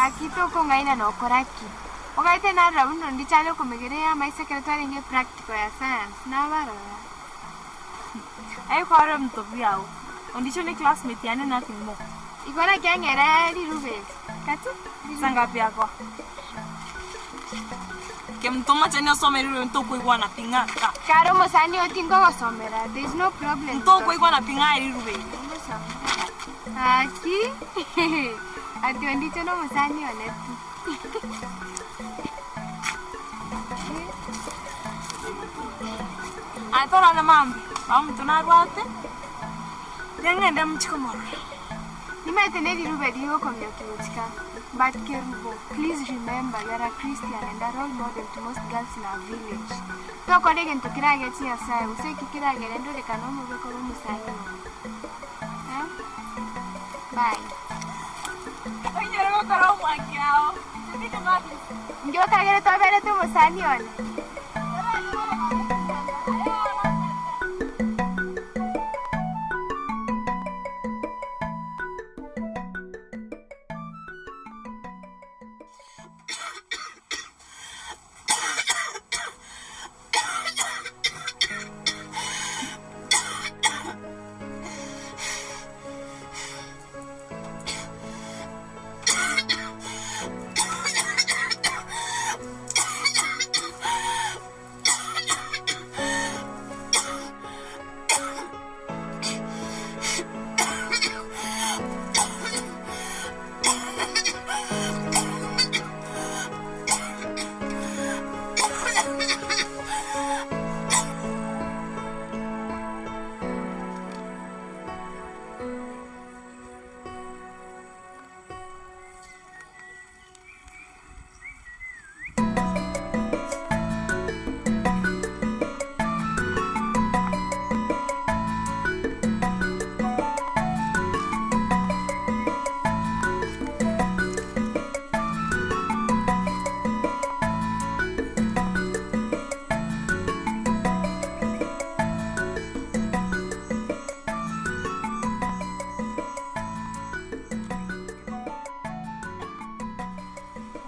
Gaki tokong'aina nokora ki? Ogaete narora buna onde chare okomegera ey'amaiso ekero twarenge epractical ya science, nabarora. Aye kwarora ebinto biao. Ondicho ne classmate yane nothing more. Igo naki ang'era rirube eri? Kati, rirube. Sangapi akoa? Kemunto omachani osome rirube ntokoigwana pi ng'a ka. Kare omosani oo tinkogosomera, there is no problem. Ntokoigwana pi ng'a rirube eri. Ngosomera. Gaki, ati ondicho nomosani one pi. Aye torore mambia, baba ominto narwate, tiga ng'ende mochie komorora. Nimanyete nerirube rigokomiokia gochika but Kerubo please remember you are a Christian and a role model to most girls in our village. Tokora egento kerageche Nyasaye gose eki keragere ndorekane omobe korwa omosani one. Eh? Bye. Oinyore gokora omwaki ao. Inki okagere toberete omosani one?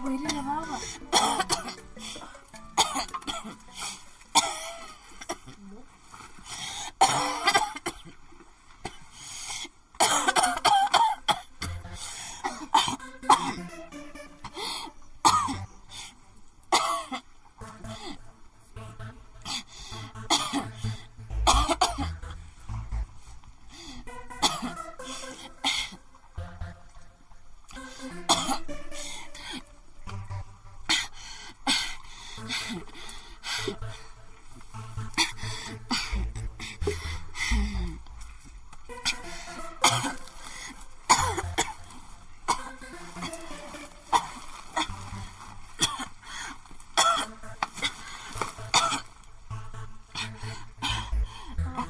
Bwairire baba?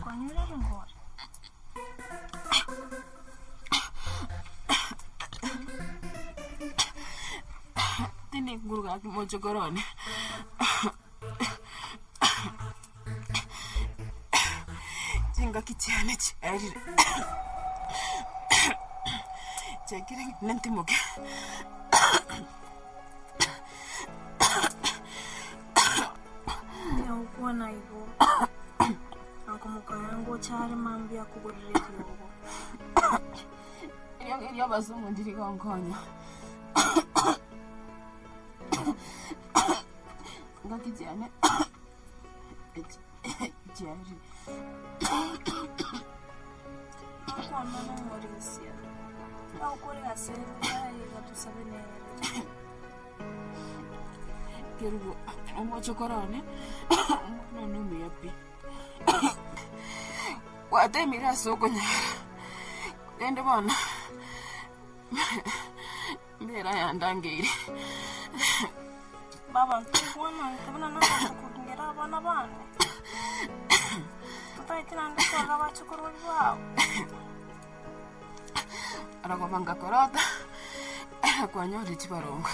Kwanyure erongori? Tindi nguru gaki mochokoro one. Chingaki chiane chiaerire, chiakire ng'ina ntimoke. Nyaokwana igo, ankomokonya ngocha are mambia akogorere eriogo. Eriogo erio abasongo ndiri gonkonya. Ngaki chiane chiarire. Okwana nomorisia, agokore ase iga tosabe nere. Kerubo omochokoro one, omwana one omuya pi. Gwatemire ase okonyara, rende bono mbera yandangeire. Baba ntokwana intwe buna nabanto kogingera abana bane, totaeti naende korora abachokoro bao. Aragoba ngakorota, kwanyorire chibarongo.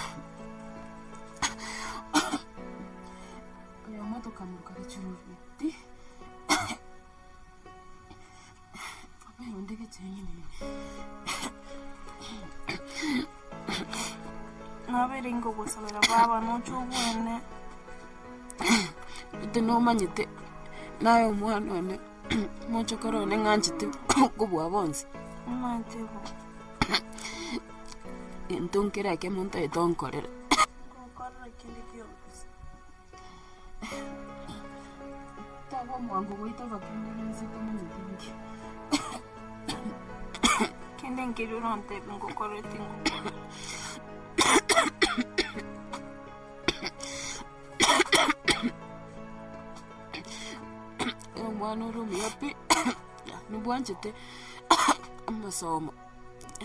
Oyomo tokamoruka gechurubeti, oyonde gecheng'enene. Nabeire ingogosabera baba noche obwene. Gete nomanyete naye omwana one mochokoro one ng'anchete kobua bonsi. Omanyete bo. Egento nkere ekemo ntagete onkorere. Ngokorera kende gionsi. Toba omwango goita kende gionsi tomanyeti nki. Kende nkeria orantebie ngokorere tingokora. Omwana ore omuya pi, nibwanchete amasomo,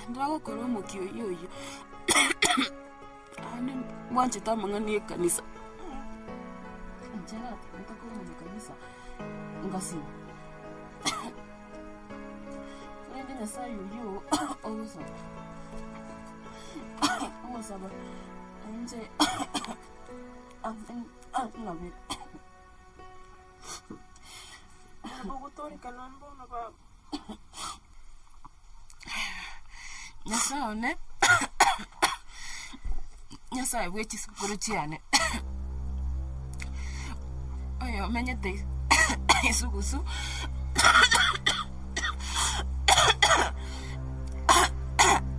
ndagokora omokia oyio oyio. Naende bwanchete amang'ana ya ekanisa, inche natebete korwa ekanisa ngasibwa, korende nyasaye oyio ogosaba, ogosaba inche ng'abere. Ogotorekana mbono baba. Nyasae one, Nyasae bwe chisukuru chiane, oyo omenyete isugusu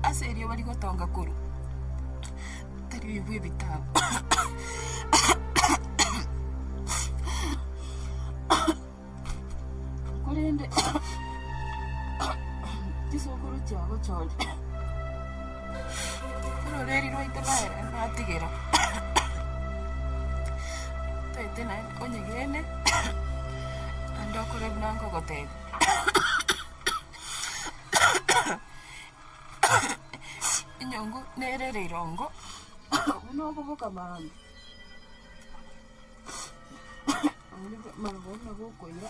ase erioba rigotonga korwa, tari oyo bwa ebitabu. Korende chisokoro chiagochorire, ororeri rwaito naye natigera, toete naende onyegene, naende okore buna nkogotebia. Enyongo nere ere irongo, buna okoboka maambia. Marogoba gokoira,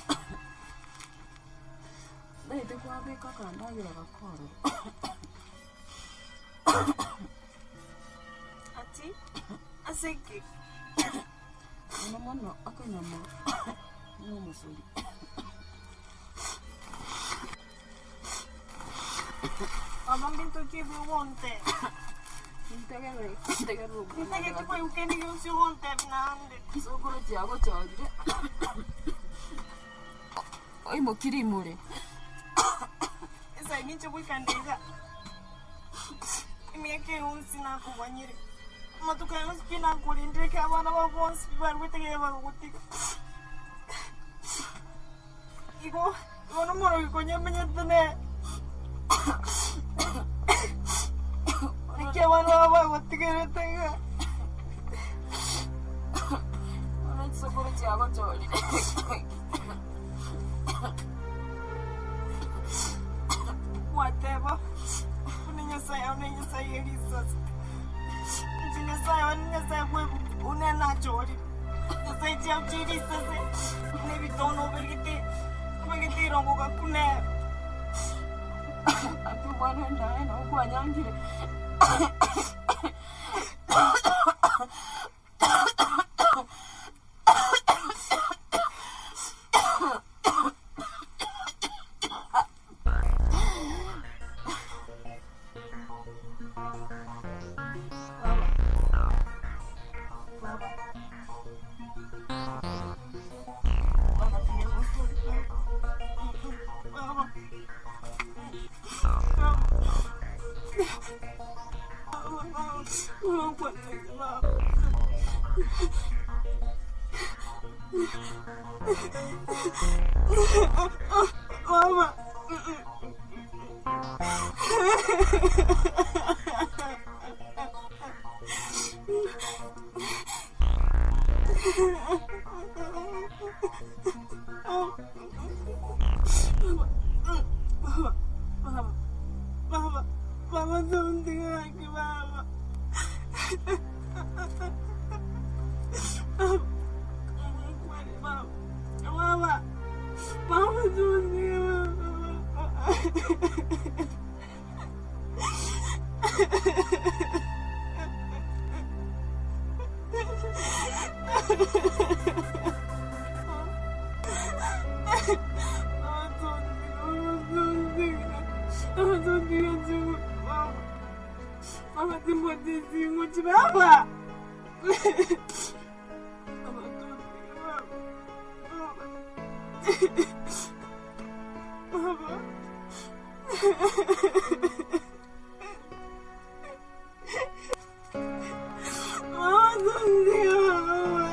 naete kwabeka akandagera gakororo. Ati ase ki? Mono mono akanyama na omosori. Baba mbinto ki ebi ogontebia? Ntegerere ntegerere omwana Ntagete gati. koigwa kende gionsi ogontebia naende. Chisokoro chiagochorire oimoki rimure. Esegi inche goika nde iga, emiaka eye yonsi nakobanyire, amatuko aya yonsi pi nakorendire ekero abana bao bonsi pi bare gotegerera bagagotiga. Igo bono omorogi konya amenyete nere. Naki abana babo bagotigerete iga. Bono chisokoro chiagochorire. Gwateba, buna Nyasae one Nyasae ye risase. Inche Nyasae one Nyasae bw'ebuku, one nachorire. Nyasae chiao chie risase, na ebitono obegete, obegete irongo gakune. Ati omwana one naye nabo kwanyangire. Mama. Mama. Mama. Mama, something like mama. Mama. Mama, something mama. Baba timbwati esing'uchi baba. Baba tontige baba. Baba. Baba. Baba tontige baba.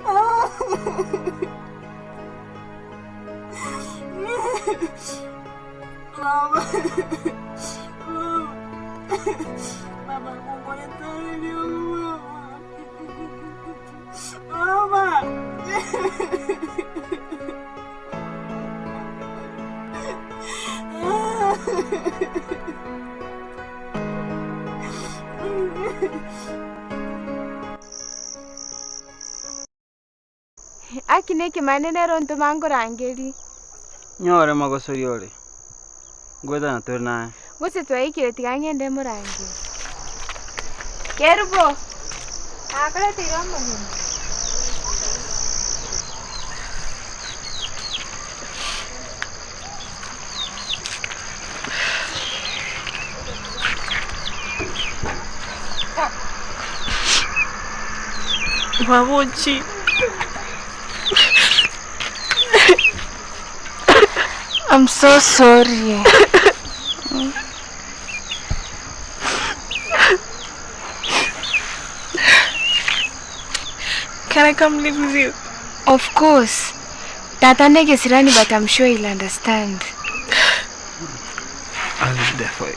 Baba. Baba. Baba, kongoletare riogo baba. Baba. Aki nekemanene nere ontoma nkorangerie. Nyore mogosori ore, ngoetana tore naye. Gose twaikire tiga ngende morangerie. Kerubo, nakoreteire omogeni. Babochi. I'm so sorry. Can I come live with you? Of course. Tata negesirani but I'm sure he'll understand. I'll be there for you.